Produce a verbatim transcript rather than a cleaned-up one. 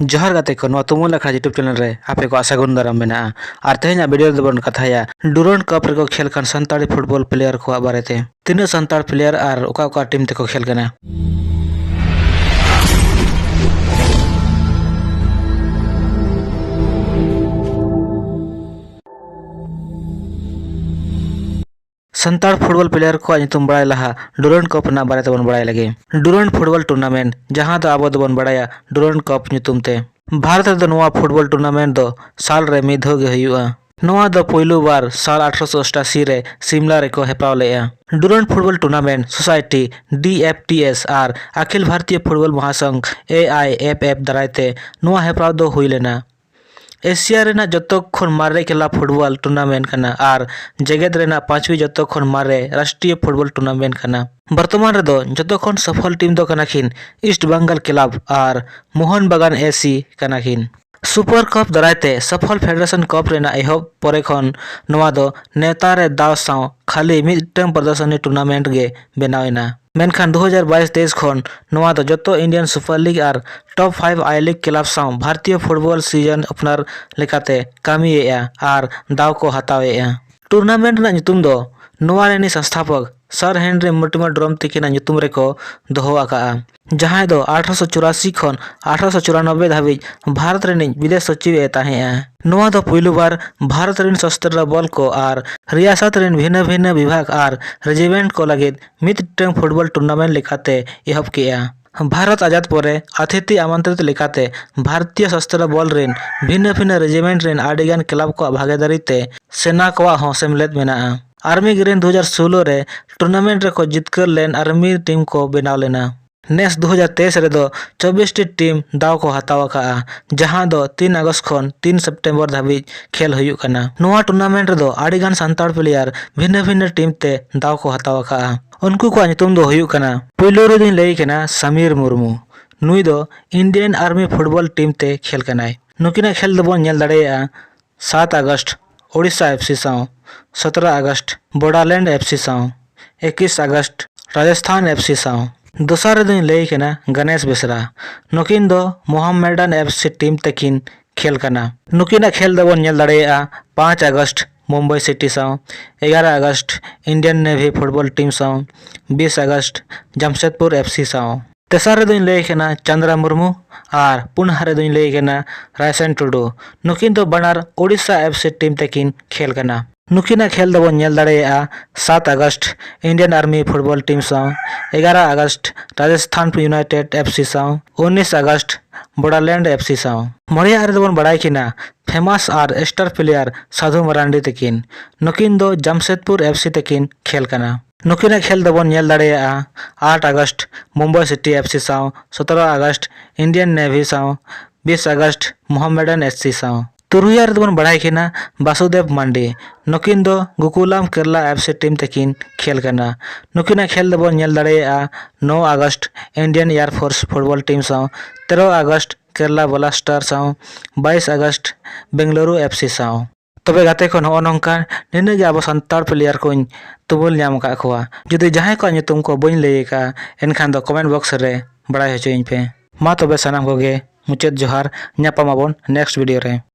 ᱡᱚᱦᱟᱨ ᱜᱟᱛᱮ ᱠᱚ, ᱱᱚᱣᱟ ᱛᱩᱢᱩᱞ ᱟᱠᱷᱲᱟ YouTube channel ᱨᱮ ᱟᱯᱮ ᱠᱚ ᱥᱟᱹᱜᱩᱱ ᱫᱟᱨᱟᱢ ᱢᱮᱱᱟᱜᱼᱟ᱾ ᱟᱨ ᱛᱮᱦᱮᱧᱟᱜ video ᱨᱮᱫᱚ ᱵᱚᱱ ᱠᱟᱛᱷᱟᱭᱟ Durand Cup ᱨᱮᱠᱚ ᱠᱷᱮᱞ ᱠᱟᱱ ᱥᱟᱱᱛᱟᱲᱤ football player ᱠᱚᱣᱟᱜ ᱵᱟᱨᱮᱛᱮ᱾ ᱛᱤᱱᱟᱹᱜ ᱥᱟᱱᱛᱟᱲ player ᱟᱨ ᱚᱠᱟ ᱚᱠᱟ team ᱛᱮᱠᱚ ᱠᱷᱮᱞ ᱠᱟᱱᱟ? ᱥᱟᱱᱛᱟᱲ football player ᱠᱚᱣᱟᱜ ᱧᱩᱛᱩᱢ ᱵᱟᱲᱟᱭ ᱞᱟᱦᱟ Durand Cup ᱨᱮᱱᱟᱜ ᱵᱟᱨᱮ ᱛᱮᱵᱚᱱ ᱵᱟᱲᱟᱭ ᱞᱮᱜᱮ᱾ Durand football tournament, ᱡᱟᱦᱟᱸ ᱫᱚ ᱟᱵᱚ ᱫᱚᱵᱚᱱ ᱵᱟᱲᱟᱭᱟ Durand Cup ᱧᱩᱛᱩᱢ ᱛᱮ, ᱵᱷᱟᱨᱚᱛ ᱨᱮᱫᱚ ᱱᱚᱣᱟ football tournament ᱫᱚ ᱥᱟᱞ ᱨᱮ ᱢᱤᱫ ᱫᱷᱟᱣ ᱜᱮ ᱦᱩᱭᱩᱜᱼᱟ᱾ ᱱᱚᱣᱟ ᱫᱚ ᱯᱳᱭᱞᱳ ᱵᱟᱨ ᱥᱟᱞ ᱟᱴᱷᱨᱚᱥᱚ ᱚᱥᱴᱟᱥᱤ ᱨᱮ ᱥᱤᱢᱞᱟ ᱨᱮᱠᱚ ᱦᱮᱯᱨᱟᱣ ᱞᱮᱫᱼᱟ᱾ Durand football tournament society, D F T S, R Akhil ᱵᱷᱟᱨᱛᱤᱭᱚ football ᱢᱟᱦᱟᱥᱚᱝᱜᱷ, A I F F, ᱫᱟᱨᱟᱭ ᱛᱮ ᱱᱚᱣᱟ ᱦᱮᱯᱨᱟᱣ ᱫᱚ ᱦᱩᱭ ᱞᱮᱱᱟ᱾ ᱮᱥᱤᱭᱟ ᱨᱮᱱᱟᱜ ᱡᱚᱛᱚ ᱠᱷᱚᱱ ᱢᱟᱨᱮ ᱠᱷᱮᱞᱟ football tournament ᱠᱟᱱᱟ ᱟᱨ ᱡᱮᱜᱮᱛ ᱨᱮᱱᱟᱜ ᱯᱟᱸᱪᱣᱤ ᱡᱚᱛᱚ ᱠᱷᱚᱱ ᱢᱟᱨᱮ ᱨᱟᱥᱴᱨᱤᱭᱚ football tournament ᱠᱟᱱᱟ᱾ ᱵᱚᱨᱛᱚᱢᱟᱱ ᱨᱮᱫᱚ ᱡᱚᱛᱚ ᱠᱷᱚᱱ ᱥᱚᱯᱷᱚᱞ team ᱫᱚ ᱠᱟᱱᱟ ᱠᱤᱱ East Bengal club ᱟᱨ ᱢᱳᱦᱚᱱ ᱵᱟᱜᱟᱱ A C ᱠᱟᱱᱟ ᱠᱤᱱ᱾ Super Cup ᱫᱟᱨᱟᱭ ᱛᱮ ᱥᱚᱯᱷᱚᱞ Federation Cup ᱨᱮᱱᱟᱜ ᱮᱦᱚᱵ ᱯᱚᱨᱮ ᱠᱷᱚᱱ ᱱᱚᱣᱟ ᱫᱚ ᱱᱮᱣᱛᱟ ᱨᱮ ᱫᱟᱣ ᱥᱟᱶ ᱠᱷᱟᱹᱞᱤ ᱢᱤᱫᱴᱟᱝ ᱯᱨᱚᱫᱚᱨᱥᱚᱱᱤ tournament ᱜᱮ ᱵᱮᱱᱟᱣ ᱮᱱᱟ᱾ ᱢᱮᱱᱠᱷᱟᱱ ᱫᱩ ᱦᱟᱡᱟᱨ ᱵᱟᱭᱤᱥ ᱛᱮᱭᱤᱥ ᱠᱷᱚᱱ ᱱᱚᱣᱟ ᱫᱚ ᱡᱚᱛᱚ Indian Super League R Top five I League club ᱥᱟᱶ ᱵᱷᱟᱨᱛᱤᱭᱚ football season opener ᱞᱮᱠᱟᱛᱮ ᱠᱟᱹᱢᱤᱭᱮᱫᱼᱟ ᱟᱨ ᱫᱟᱣ ᱠᱚ ᱦᱟᱛᱟᱣᱮᱫᱼᱟ᱾ Tournament ᱨᱮᱱᱟᱜ ᱧᱩᱛᱩᱢ ᱫᱚ ᱱᱚᱣᱟ ᱨᱮᱱᱤᱡ ᱥᱚᱝᱥᱛᱷᱟᱯᱚᱠ Sir Henry Mortimer Drum ᱛᱤᱠᱤᱱᱟᱜ ᱧᱩᱛᱩᱢ ᱨᱮᱠᱚ ᱫᱚᱦᱚ ᱟᱠᱟᱫᱼᱟ, ᱡᱟᱦᱟᱸᱭ ᱫᱚ ᱟᱴᱷᱨᱚᱥᱚ ᱪᱩᱨᱟᱥᱤ ᱠᱷᱚᱱ ᱟᱴᱷᱨᱚᱥᱚ ᱪᱩᱨᱟᱱᱚᱵᱵᱳᱭ ᱫᱷᱟᱹᱵᱤᱡ ᱵᱷᱟᱨᱚᱛ ᱨᱮᱱᱤᱡ ᱵᱤᱫᱮᱥ ᱥᱚᱪᱤᱵ ᱮ ᱛᱟᱦᱮᱸᱜᱼᱟ᱾ ᱱᱚᱣᱟ ᱫᱚ ᱯᱩᱭᱞᱩ ᱵᱟᱨ ᱵᱷᱟᱨᱚᱛ ᱨᱮᱱ ᱥᱚᱥᱚᱥᱛᱨᱚ ᱵᱚᱞ ᱠᱚ ᱟᱨ ᱨᱤᱭᱟᱥᱟᱛ ᱨᱮᱱ ᱵᱷᱤᱱᱟᱹ ᱵᱷᱤᱱᱟᱹ ᱵᱤᱵᱷᱟᱜᱽ ᱟᱨ regiment ᱠᱚ ᱞᱟᱹᱜᱤᱫ ᱢᱤᱫᱴᱟᱝ football tournament ᱞᱮᱠᱟᱛᱮ ᱮᱦᱚᱵ ᱠᱮᱜᱼᱟ᱾ ᱵᱷᱟᱨᱚᱛ ᱟᱡᱟᱫ ᱯᱚᱨᱮ ᱟᱛᱷᱤᱛᱤ ᱟᱢᱚᱱᱛᱨᱤᱛ ᱞᱮᱠᱟᱛᱮ ᱵᱷᱟᱨᱚᱛᱤᱭᱚ ᱥᱚᱥᱚᱥᱛᱨᱚ ᱵᱚᱞ ᱨᱮᱱ ᱵᱷᱤᱱᱟᱹ ᱵᱷᱤᱱᱟᱹ regiment ᱨᱮᱱ ᱟᱹᱰᱤᱜᱟᱱ club ᱠᱚᱣᱟᱜ ᱵᱷᱟᱜᱮᱫᱟᱨᱤ ᱛᱮ ᱥᱮᱱᱟ ᱠᱚᱣᱟᱜ ᱦᱚᱸ ᱥᱮᱢᱞᱮᱫ ᱢᱮᱱᱟᱜᱼᱟ᱾ Army Green ᱫᱩ ᱦᱟᱡᱟᱨ ᱥᱳᱞᱳ ᱨᱮ tournament ᱨᱮᱠᱚ ᱡᱤᱛᱠᱟᱹᱨ ᱞᱮᱱ army team ᱠᱚ ᱵᱮᱱᱟᱣ ᱞᱮᱱᱟ᱾ ᱱᱮᱥ ᱫᱩ ᱦᱟᱡᱟᱨ ᱛᱮᱭᱤᱥ ᱨᱮᱫᱚ ᱪᱚᱵᱵᱤᱥ ᱴᱤ team ᱫᱟᱣ ᱠᱚ ᱦᱟᱛᱟᱣ ᱟᱠᱟᱫᱼᱟ, ᱡᱟᱦᱟᱸ ᱫᱚ ᱛᱤᱱ ᱟᱜᱚᱥᱴ ᱠᱷᱚᱱ ᱛᱤᱱ ᱥᱮᱯᱴᱮᱢᱵᱚᱨ ᱫᱷᱟᱹᱵᱤᱡ ᱠᱷᱮᱞ ᱦᱩᱭᱩᱜ ᱠᱟᱱᱟ᱾ ᱱᱚᱣᱟ tournament ᱨᱮᱫᱚ ᱟᱹᱰᱤᱜᱟᱱ ᱥᱟᱱᱛᱟᱲ player ᱵᱷᱤᱱᱟᱹ ᱵᱷᱤᱱᱟᱹ team ᱛᱮ ᱫᱟᱣ ᱠᱚ ᱦᱟᱛᱟᱣ ᱟᱠᱟᱫᱼᱟ᱾ ᱩᱱᱠᱩ ᱠᱚᱣᱟᱜ ᱧᱩᱛᱩᱢ ᱫᱚ ᱦᱩᱭᱩᱜ ᱠᱟᱱᱟ, ᱯᱩᱭᱞᱩ ᱨᱮᱫᱚᱧ ᱞᱟᱹᱭ ᱠᱟᱱᱟ ᱥᱟᱢᱤᱨ ᱢᱩᱨᱢᱩ᱾ ᱱᱩᱭ ᱫᱚ Indian Army football team ᱛᱮ ᱠᱷᱮᱞ ᱠᱟᱱᱟᱭ᱾ ᱱᱩᱠᱤᱱᱟᱜ ᱠᱷᱮᱞ ᱫᱚᱵᱚᱱ ᱧᱮᱞ ᱫᱟᱲᱮᱭᱟᱜᱼᱟ ᱥᱟᱛ ᱟᱜᱚᱥᱴ ᱳᱰᱤᱥᱟ F C ᱥᱟᱶ, ᱥᱚᱛᱨᱚ ᱟᱜᱚᱥᱴ ᱵᱳᱰᱟᱞᱮᱱᱰ F C ᱥᱟᱶ, ᱮᱠᱩᱥ ᱟᱜᱚᱥᱴ ᱨᱟᱡᱚᱥᱛᱷᱟᱱ F C ᱥᱟᱶ, ᱫᱚᱥᱟᱨ ᱨᱮᱫᱚᱧ ᱞᱟᱹᱭ ᱠᱟᱱᱟ ᱜᱟᱱᱮᱥ ᱵᱮᱥᱨᱟ᱾ ᱱᱩᱠᱤᱱ ᱫᱚ ᱢᱚᱦᱟᱢᱮᱰᱟᱱ ᱮᱯᱷ ᱥᱤ ᱴᱤᱢ ᱛᱮᱠᱤᱱ ᱠᱷᱮᱞ ᱠᱟᱱᱟ᱾ ᱱᱩᱠᱤᱱᱟᱜ ᱠᱷᱮᱞ ᱫᱚᱵᱚᱱ ᱧᱮᱞ ᱫᱟᱲᱮᱭᱟᱜᱼᱟ ᱯᱟᱸᱪ ᱟᱜᱚᱥᱴ ᱢᱩᱢᱵᱟᱭ ᱥᱤᱴᱤ ᱥᱟᱶ, ᱮᱜᱟᱨᱚ August Indian navy football team ᱥᱟᱶ, ᱵᱤᱥ ᱟᱜᱚᱥᱴ ᱡᱟᱢᱥᱮᱫᱽᱯᱩᱨ ᱮᱯᱷ ᱥᱤ ᱥᱟᱶ᱾ ᱛᱮᱥᱟᱨ ᱨᱮᱫᱚᱧ ᱞᱟᱹᱭ ᱠᱟᱱᱟ ᱪᱟᱸᱫᱽᱨᱟ ᱢᱩᱨᱢᱩ ᱟᱨ ᱯᱩᱱᱟᱜ ᱨᱮᱫᱚᱧ ᱞᱟᱹᱭ ᱠᱟᱱᱟ ᱨᱟᱭᱥᱟᱱ ᱴᱩᱰᱩ᱾ ᱱᱩᱠᱤᱱ ᱫᱚ ᱵᱟᱱᱟᱨ ᱳᱰᱤᱥᱟ ᱮᱯᱷ ᱥᱤ ᱴᱤᱢ ᱛᱮᱠᱤᱱ ᱠᱷᱮᱞ ᱠᱟᱱᱟ᱾ ᱱᱩᱠᱤᱱᱟᱜ ᱠᱷᱮᱞ ᱫᱚᱵᱚᱱ ᱧᱮᱞ ᱫᱟᱲᱮᱭᱟᱜᱼᱟ ᱥᱟᱛ August Indian army football team ᱥᱟᱶ, ᱮᱜᱟᱨᱚ August Rajasthan united F C ᱥᱟᱶ, ᱩᱱᱤᱥ ᱟᱜᱚᱥᱴ ᱵᱳᱰᱟᱞᱮᱱᱰ ᱮᱯᱷ ᱥᱤ ᱥᱟᱶ᱾ ᱢᱚᱬᱮᱭᱟᱜ ᱨᱮᱫᱚ ᱵᱚᱱ ᱵᱟᱲᱟᱭ ᱠᱤᱱᱟ ᱯᱷᱮᱢᱟᱥ ᱟᱨ ᱥᱴᱟᱨ ᱯᱞᱮᱭᱟᱨ ᱥᱟᱫᱷᱩ ᱢᱟᱨᱟᱱᱰᱤ ᱛᱟᱹᱠᱤᱱ᱾ ᱱᱩᱠᱤᱱ ᱫᱚ ᱡᱟᱢᱥᱮᱫᱽᱯᱩᱨ ᱮᱯᱷ ᱥᱤ ᱛᱟᱹᱠᱤᱱ ᱠᱷᱮᱞ ᱠᱟᱱᱟ᱾ ᱱᱩᱠᱤᱱᱟᱜ ᱠᱷᱮᱞ ᱫᱚᱵᱚᱱ ᱧᱮᱞ ᱫᱟᱲᱮᱭᱟᱜᱼᱟ eight August Mumbai city F C ᱥᱟᱶ, ᱥᱚᱛᱨᱚ ᱟᱜᱚᱥᱴ ᱤᱱᱰᱤᱭᱟᱱ ᱱᱮᱵᱷᱤ ᱥᱟᱶ, ᱵᱤᱥ ᱟᱜᱚᱥᱴ ᱢᱚᱦᱟᱢᱮᱰᱟᱱ ᱮᱥ ᱥᱤ ᱥᱟᱶ᱾ ᱛᱩᱨᱩᱭᱟᱜ ᱨᱮᱫᱚ ᱵᱚᱱ ᱵᱟᱲᱟᱭ ᱠᱤᱱᱟ ᱵᱟᱥᱩᱫᱮᱵ ᱢᱟᱱᱰᱤ᱾ ᱱᱩᱠᱤᱱ ᱫᱚ ᱜᱳᱠᱩᱞᱟᱢ ᱠᱮᱨᱞᱟ ᱮᱯᱷ ᱥᱤ ᱴᱤᱢ ᱛᱟᱹᱠᱤᱱ ᱠᱷᱮᱞ ᱠᱟᱱᱟ᱾ ᱱᱩᱠᱤᱱᱟᱜ ᱠᱷᱮᱞ ᱫᱚᱵᱚᱱ ᱧᱮᱞ ᱫᱟᱲᱮᱭᱟᱜᱼᱟ ᱱᱚ August Indian air force football team ᱥᱟᱶ, ᱛᱮᱨᱚ ᱟᱜᱚᱥᱴ ᱠᱮᱨᱞᱟ ᱵᱞᱟᱥᱴᱟᱨ ᱥᱟᱶ, ᱵᱟᱭᱤᱥ ᱟᱜᱚᱥᱴ ᱵᱮᱝᱜᱟᱞᱩᱨᱩ ᱮᱯᱷ ᱥᱤ ᱥᱟᱶ᱾ ᱛᱚᱵᱮ ᱜᱟᱛᱮ ᱠᱚ, ᱱᱚᱜᱼᱚ ᱱᱚᱝᱠᱟ ᱱᱤᱱᱟᱹᱜ ᱜᱮ ᱟᱵᱚ ᱥᱟᱱᱛᱟᱲ ᱯᱞᱮᱭᱟᱨ ᱠᱚᱧ ᱛᱩᱢᱟᱹᱞ ᱧᱟᱢ ᱟᱠᱟᱫ ᱠᱚᱣᱟ᱾ ᱡᱩᱫᱤ ᱡᱟᱦᱟᱸᱭ ᱠᱚᱣᱟᱜ ᱧᱩᱛᱩᱢ ᱠᱚ ᱵᱟᱹᱧ ᱞᱟᱹᱭ ᱟᱠᱟᱫᱼᱟ, ᱮᱱᱠᱷᱟᱱ ᱫᱚ ᱠᱚᱢᱮᱱᱴ ᱵᱚᱠᱥ ᱨᱮ ᱵᱟᱲᱟᱭ ᱦᱚᱪᱚᱭᱤᱧ ᱯᱮ᱾ ᱢᱟ ᱛᱚᱵᱮ ᱥᱟᱱᱟᱢ ᱠᱚᱜᱮ ᱢᱩᱪᱟᱹᱫ ᱡᱚᱦᱟᱨ, ᱧᱟᱯᱟᱢ ᱟᱵᱚᱱ ᱱᱮᱠᱥᱴ ᱵᱷᱤᱰᱤᱭᱳ ᱨᱮ᱾